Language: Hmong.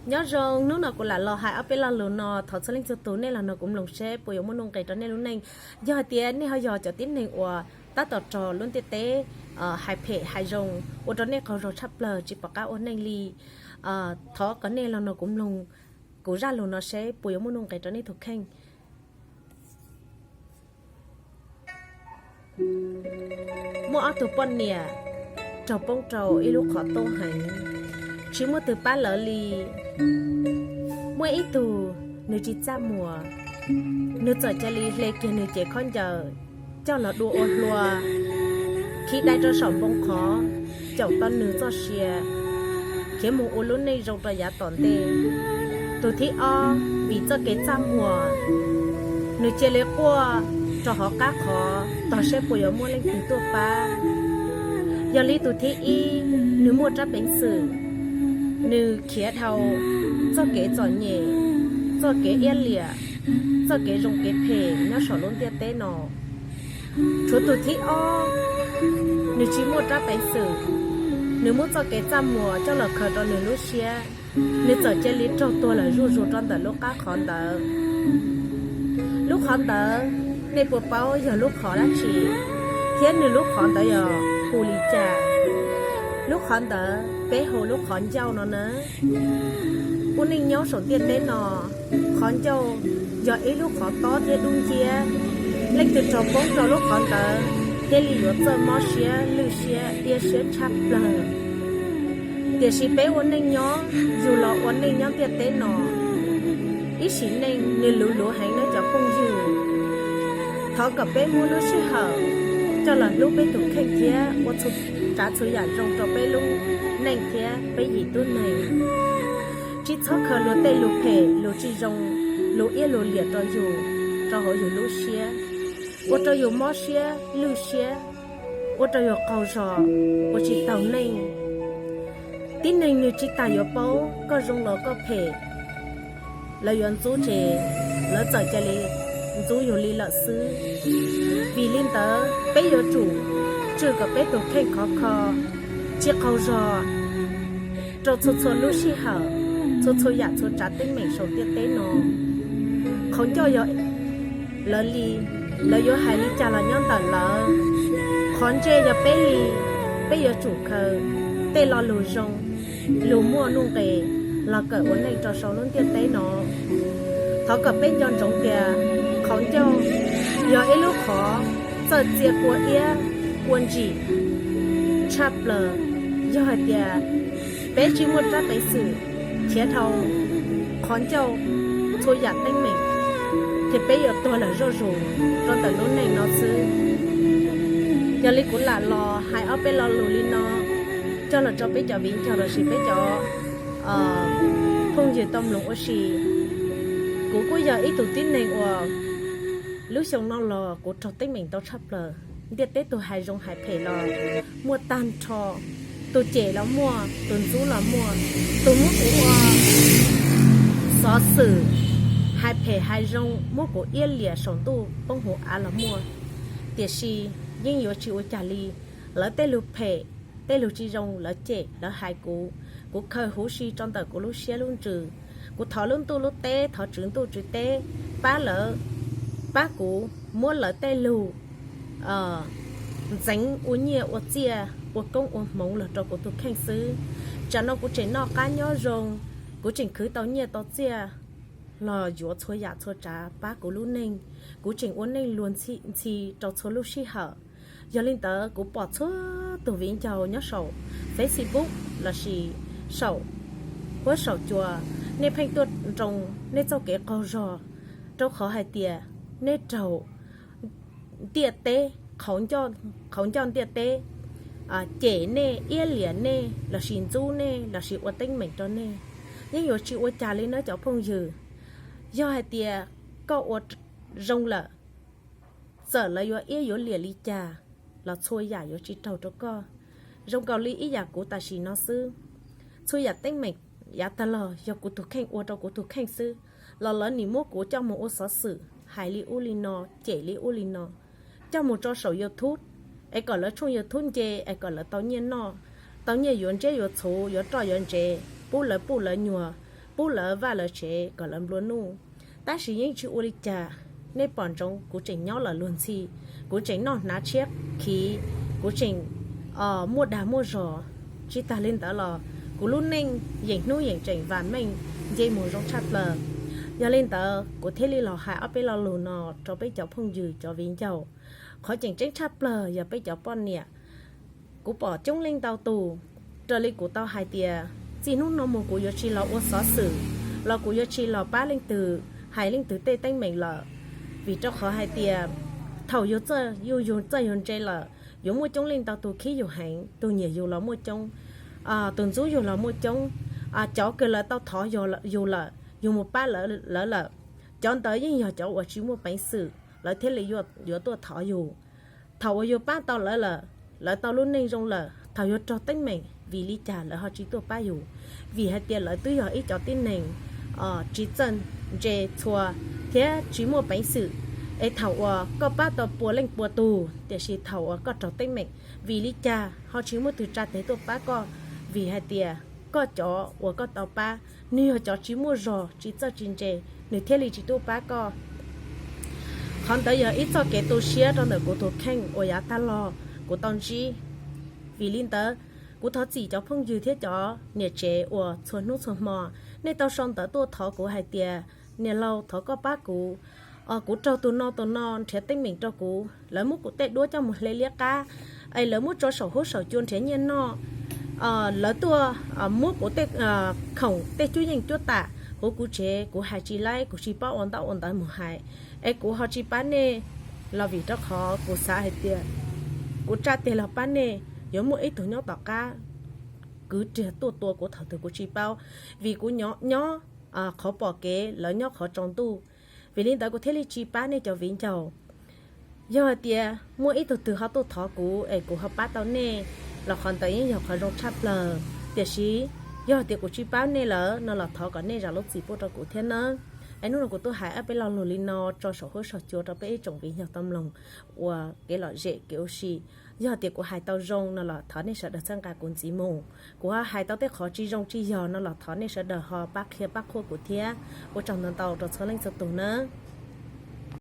Nyob zoo, hnub no kuv lam los hais ob peb lo lus no thov txhua leej txhua tus nej los nrog kuv mloog seb puas yuav muaj nuj nqis rau nej lub neej. Yog hais tias nej ho yog cov tib neeg uas tab tom raug lub ntiaj teb hais phem hais zoo ua rau nej qaug zog tshaj plaws tsis pom qab ua neej li, thov kom nej los nrog kuv mloog kuv zaj lus no seb puas yuav muaj nuj nqis rau nej tus kheej. Muaj ob tug poj niam raug poob rau ib lub qhov tuaj heev, tsis muaj twg pab lawv li. Muaj ib tug nws tsis txaj muag, nws txawm cia li hle kiag nws cev khaub ncaws coj los dua ua hlua, khi dai rau saum npoo qhov, caum tau nws txoj sia, khiav mus ua lub neej zoo rau yav tom ntej. Tus thib ob vim txoj kev txaj muag, nws cia li quaj rau hauv qab qhov tos seb puas yuav muaj leej twg tuaj pab. Yog li tus thib ib, nws muaj rab peev xwm, nws khiav dhau txoj kev txom nyem, txoj kev iab liam, txoj kev zoo kev phem nyob saum lub ntiaj teb no. Tshuav tus thib ob, nws tsis muaj rab peev xwm, nws muab txoj kev txaj muag coj los khaws rau nws lub siab, nws txawm cia li raug tuag lawm zuj zus rau ntawm lub qab qhov ntawd. Lub qhov ntawd nej puas paub yog lub qhov dab tsi, thiab nws lub qhov ntawd yog hu li cas? Lub qhov ntawd peb hu lub qhov ncauj no na. Ua neej nyob saum ntiaj teb no, qhov ncauj yog ib lub qhov tob thiab dub nciab. Leej twg raug poob rau lub qhov ntawd thiaj li yuav txawj mob siab, lwj siab, iab siab tshaj plaws. Tiam sis peb ua neej nyob, yus los ua neej nyob ntiaj teb no, ib sim neej nws luv luv heev nawb cov phooj ywg. Thov kom peb muab lub sij hawm coj los hlub peb tus kheej thiab ua txhua tsav txhua yam zoo rau peb lub neej thiab peb yim tub neeg. Tsis txhob khaws luag tej lus phem, lus tsis zoo, lus iab lus liam rau yus, rau hauv yus lub siab, ua rau yus mob siab, lwj siab, ua rau yus qaug zog, ua tsis taus neej. Tib neeg nws tsis tas yuav paub koj zoo los koj phem, lawv yuav ntxub ces lawv txawm cia li ntxub yus li lawm xwb. Vim li ntawd peb yuav tsum tswj kom peb tus kheej khov kho, tsis qaug zog rau txhua txhua lub sij hawm, txhua txhua yam txhua tsav teeb meem saum ntiaj teb no. Qhov ncauj yog lawv li, lawv yuav hais li cas los nyob ntawm lawv. Qhov ntsej yog peb li, peb yuav tsum khaws tej lo lus zoo, lus muaj nuj nqis los kawm ua neej rau saum lub ntiaj teb no. Thov kom peb nco ntsoov tias qhov ncauj yog ib lub qhov txawj txia kua iab kua ntsim tshaj plaws. Yog hais tias peb tsis muaj rab peev xwm khiav dhau qhov ncauj txhua yam teeb meem, ces peb yuav tuag lawm zuj zus rau ntawm lub neej no xwb. Yog li kuv lam los hais ob peb lo lus li no coj los rau peb cov viv ncaus lossis peb cov phooj ywg tau mloog ua si. Kuv kuj yog ib tug tib neeg uas lub xyoo no los kuv raug teeb meem ntau tshaj plaws. Ntiaj teb tus hais zoo hais phem los muaj tag nrho, tus cem los muaj, tus ntxub los muaj, tus muab kuv ua xov xwm hais phem hais zoo, muab kuv iab liam saum ntuj poob hauv av los muaj. Tiam sis yeej yuav tsis ua cas li. Lawv tej lus phem, tej lus tsis zoo lawv cem lawv hais kuv, kuv khaws huv si rau ntawm kuv lub siab lub ntsws. Kuv thov lub ntuj lub teb, thov tswv ntuj tswv teb pab lawv, pab kuv muab lawv tej lus ntxeev ua nyiaj ua txiaj, ua koob ua hmoov los rau kuv tus kheej xwb. Tsam no kuv tseem noj qab nyob zoo, kuv tseem khwv tau nyiaj tau txiaj los yuav txhua yam txhua tsav pab kuv lub neej. Kuv tseem ua neej luag ntxhi rau txhua lub sij hawm. Yog li ntawd kuv pom txhua tus viv ncaus nyob saum Facebook lossis saum huab saum cua, nej pheej tuaj nroo nej txoj kev qaug zog, rau qhov hais tias nej raug ntiaj teb, qhov ncauj ntiaj teb cem nej, iab liam nej lossis ntxub nej lossis ua teeb meem rau nej. Yeej yuav tsis ua cas li nawb cov phooj ywg. Yog hais tias koj ua zoo lawm, txawm lawv yuav iab yuav liam li cas los txhua yam yuav tsis raug rau koj. Zoo nkaus li ib yam kuv tam sim no xwb, txhua yam teeb meem yav tag los yog kuv tus kheej ua rau kuv tus kheej xwb, los lawv nim muab kuv coj mus ua xov xwm hais li ub li no, cem li ub li no, coj mus tso saum YouTube, es kom lawv tshooj YouTube nce, es kom lawv tau nyiaj noj, tau nyiaj yuav ntseb yuav txhuv, yuav roj yuav ntsev, pub lawv puj lawv nyuag, pub lawv vaj lawv tsev kom lawv nplua nuj. Tab sis yeej tsis ua li cas, nej pom ntsoov kuv tseem nyob lawm luag ntxhi, kuv tseem noj hnav tshiab khiv, kuv tseem muaj dag muaj zog. Tsis tas li ntawd los kuv lub neej yeem hnub yeem tseem vam meej nce mus zoo tshaj plaws. Yog li ntawd kuv thiaj li los hais ob peb lo lus no rau peb cov phooj ywg cov viv ncaus. Qhov tseem ceeb tshaj plaws yog peb cov poj niam. Kuv pom coob leej ntau tus, raws li kuv tau hais tias txij hnub no mus kuv yuav tsis los ua xov xwm, los kuv yuav tsis los pab leej twg hais leej twg tej teeb meem lawm. Vim rau qhov hais tias thaum yus txawj yus txawj yus ntse lawm, yuav muaj coob leej ntau tus khib yus heev, tus nyiam yus los muaj coob, tus ntxub yus los muaj coob. Cov kws lawv tau thov yus lawm, yus mus pab lawv lawm, cov ntawd yeej yog cov uas tsis muaj peev xwm, lawv thiaj li yuav tuaj thov yus. Thaum uas yus pab tau lawv lawm, lawv tau lub neej zoo lawm, thaum yus raug teeb meem vim li cas lawv ho tsis tuaj pab yus? Vim hais tias lawv twb yog ib cov tib neeg tsis txawj ntse txhua thiab tsis muaj peev xwm. Es thaum uas koj pab tau pua leej pua tus, tiam sis thaum uas koj raug teeb meem, vim li cas ho tsis muaj twg tsa tes tuaj pab koj? Vim hais tias koj cov uas koj tau pab, nws yog cov tsis muaj zog, tsis txawj tsis ntse, nws thiaj li tsis tuaj pab koj. Qhov ntawd yog ib txoj kev tu siab rau ntawm kuv tus kheej uas yav tag los kuv tau ntsib. Vim li ntawd, kuv thov txim cov phooj ywg thiab cov niam tsev uas txhua hnub txhua hmo nej tau sau ntawv tuaj thov kuv hais tias, niam laus, thov koj pab kuv, kuv raug tus no tus no nrhiav teeb meem rau kuv, lawv muab kuv tej duab coj mus hle liab qab, es lawv muab tso saum huab saum cua nrhiav nyiaj noj, lawv tuaj muab kuv tej khoom tej cuab yeej cuab tam huv kuv tsev, kuv hais tsis laib, kuv tsis paub ua ntaub ua ntawv mus hais, es kuv ho tsis pab nej los vim rau qhov kuv xav hais tias kuv tsa tes los pab nej, yuav muaj ib tug nyob tom qab kwv riag tuaj tua kuv thaum twg kuv tsis paub, vim kuv nyob qhov pom kev, lawv nyob qhov tsaus ntuj. Vim li ntawd kuv thiaj li tsis pab nej cov viv ncaus. Yog hais tias muaj ib tug twg ho tuaj thov kuv es kuv ho pab tau nej los qhov ntawd yeej yog qhov zoo tshaj plaws. Tiam sis yog hais tias kuv tsis pab nej lawm no los thov kom nej zam lub txim pub rau kuv thiab nawb. Es hnub no kuv tuaj hais ob peb lo lus li no tso saum huab saum cua rau peb ib tsoom viv ncaus tau mloog ua kev lom zem kev ua si. Yog tias kuv hais tau zoo no los thov nej sawv daws txhawb nqa kuv ntxiv mus. Kuv ho hais tau tej qhov tsis zoo tsis yog no los thov nej sawv daws ho pab qhia pab qhuas kuv thiab. Ua tsaug ntau ntau rau txhua leej txhua tus nawb.